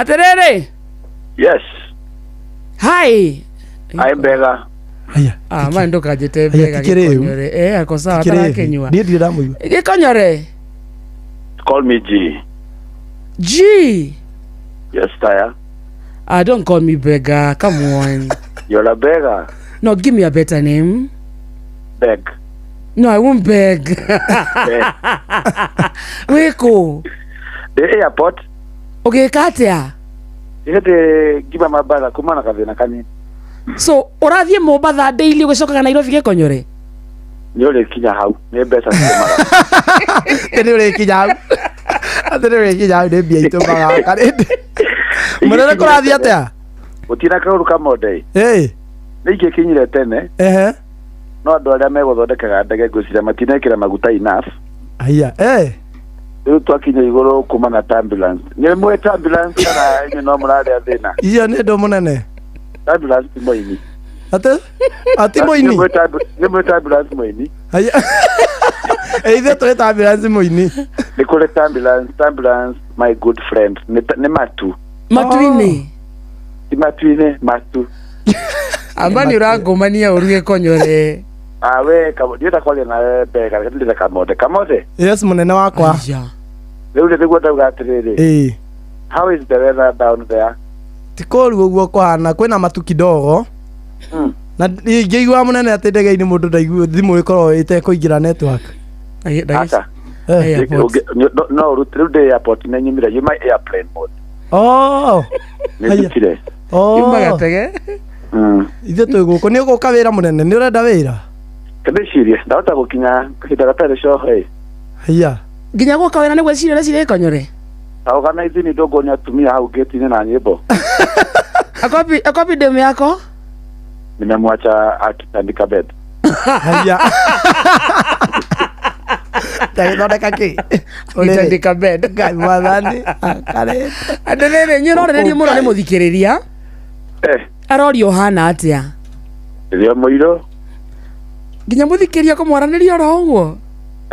Atĩrĩrĩ. Yes. Hi. I beggar. Aya. Ah, ma ndũkanjĩte Aya, mbega ti kĩrĩu. gĩkonyore. Eh, ako sawa Tikĩrĩ. atarakĩnyua. Niĩ ndirĩ ndamũigua. Gĩkonyore. Call me G. G. Yes, Taya. Ah, don't call me beggar. Come on. You're a beggar. No, give me a better name. Beg. No, I won't beg. Beg. Wĩkũ? The airport. Ũgĩka atĩa? Ihĩndĩ ngima mabatha kuma na gathĩna kanini. So, ũrathiĩ Mombatha daily ũgĩcokaga Nairobi gĩkonyore? Nĩ ũrĩkinya hau. Nĩ mbeca citũmaga. Atĩ nĩ ũrĩkinya hau. Atĩ nĩ ũrĩkinya hau nĩ mbia itũmaga karĩndĩ. Mũnene kũrathiĩ atĩa? Gũtirĩ na kaũru kamode. Ĩĩ. Nĩ ingĩkinyire tene. Ehe. No andũ arĩa megũthondekaga ndege ngwĩciria matinekĩra maguta enough. Aya. Eh. Rĩu twakinya igũrũ kuma na turbulence. Nĩ mwĩ turbulence kana inyuĩ no mũrarĩa thĩna? Icio nĩ ndũ mũnene. Turbulence ti mũini. Atĩ ati mũini. Nĩ mwĩ turbulence mũini. Aya. Ĩ ithuĩ tũrĩ turbulence mũini. Nĩ kũrĩ turbulence, turbulence my good friend. Nĩ nĩ matu. Matu-inĩ. Ti matu-inĩ, matu. Amba nĩ ũrangũmania ũru gĩkonyore. Ah, we ndienda kwaria nawe mbega, reke ndĩre kamothe. Kamothe, Yes mũnene wakwa. Aya. rĩu rĩ nĩguo ndauga atĩrĩrĩ. Ĩĩ. How is the weather down there? Ti kũũru ũguo kũhana kwĩna matu kidogo. Na ingĩigua mũnene atĩ ndege-inĩ mũndũ ndaigua thimũ ĩkorwo ĩtekũingĩra network. Aca. Eh. Airport. No ũrute rĩu ndĩ airport nĩ nyumire yuma airplane mode. Oh. Nĩ Aya. ndutire. Oh. Yuma gatege. Ithuĩ twĩ gũkũ nĩ ũgũka wĩra mũnene nĩ ũrenda wĩra? Ndĩcirie ndahota gũkinya kahinda gatarĩ coho ĩ. Haiya. Nginya gũka wĩra nĩ gwĩciria ũreciria gĩkonyore. Organize ni ndũngonia atumia hau gate-inĩ na nyĩmbo. Akopi akopi demu yako? Nimemwacha akitandika bed. Haiya. Ndagĩthondeka kĩ? Ũrĩrĩ. Gĩtandĩka bed. Ngai mwathani akarĩte. Atĩrĩrĩ, inyuĩ ũrorĩrĩrio mũno nĩ mũthikĩrĩria. Eh, Aroria ũhana atĩa? rĩo mũirũ. Nginya mũthikĩrĩria kũmwaranĩria oro ũguo.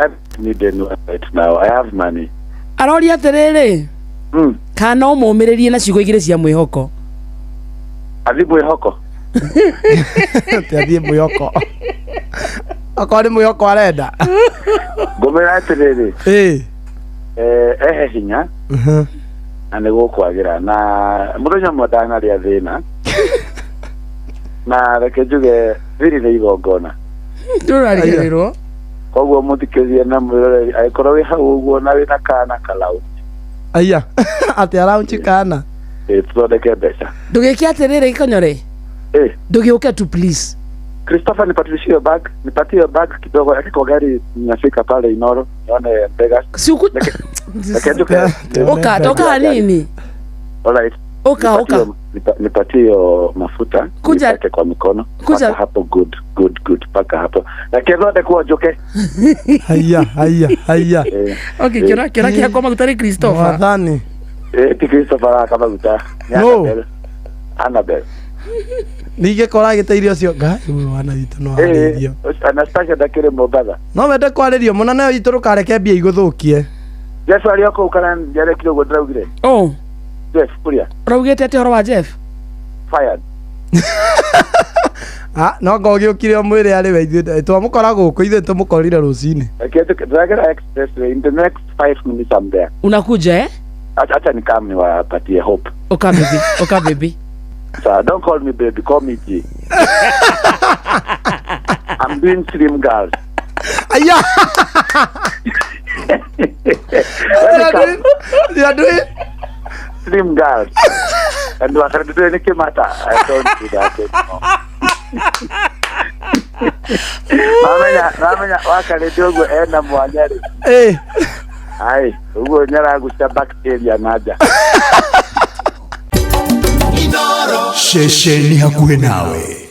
I need a new right now. I have money. Aroria atĩrĩrĩ, kana no mũmĩrĩrie na ciugo igĩrĩ cia mwĩhoko. Athi mwĩhoko. Atĩ athiĩ mwĩhoko. Okorwo nĩ mwĩhoko arenda. Ngũmĩra atĩrĩrĩ. Ĩĩ. Eh, ehe hinya na nĩ gũkwagĩra na mũthenya ũmwe ndanarĩa thĩna na reke njuge thiri nĩ igongona. Ndũrariganĩrwo. Koguo mũthikĩrĩria na mwĩroreri angĩkorwo wĩ hau ũguo na wĩna kana kalau. Aya. Atĩ araunchi kana. Ĩ tũthondeke mbeca. Ndũgĩke atĩrĩrĩ gĩkonyore. Eh. Ndũgĩũke tu please. Christopher, nipatie hiyo bag, nipatie hiyo bag kidogo, yake kwa gari ninafika pale Inoro nione Vegas. Siuku Reke njuke. Ũka, toka hanini. All right. Ũka, Nipatie ũka. Nipatie hiyo mafuta. Kuja. Nipake kwa mikono. Kuja. Paka hapo good, good, good. Paka hapo. Reke thondekwo njuke. Haiya, haiya, haiya. Eh, Okay, kĩra kĩra kĩhakwo maguta nĩ Christopher. Mwathani. Eh, ti Christopher aka maguta. Nĩ No. Annabel. Annabel. Ningĩ kora agĩte irio cio ngai ũyũ wana witũ no Eh, arĩrio. Anastasia ndakĩrĩ Mombatha. No wende kwarĩrio mũnene witũ ndũkareke mbia igũthũkie. Jeff arĩ o kũu kana nĩarekire ũguo ndĩraugire? Oh. Jeff kũrĩa. Ũraugĩte atĩa ũhoro wa Jeff? Fired. Ah, no ngo ũgĩũkire ũmwĩre arĩ we ithuĩ twamũkora gũkũ ithuĩ tũmũkorire rũcinĩ. Reke ndĩragera expressway in the next 5 minutes I'm there. Unakuja eh? Acha acha nikam niwapatie hope. Oka baby, oka baby. Sir, don't call me baby, call me G. I'm doing slim girls. Aya. Let me come. You are doing slim girls. And what are doing any matter? I don't do that anymore. Mamenya, mamenya wakarĩte ũguo ena mwanya rĩ. Eh. Ai, ũguo nyaragucia bacteria na nja. Ceceni hakuhĩ nawe.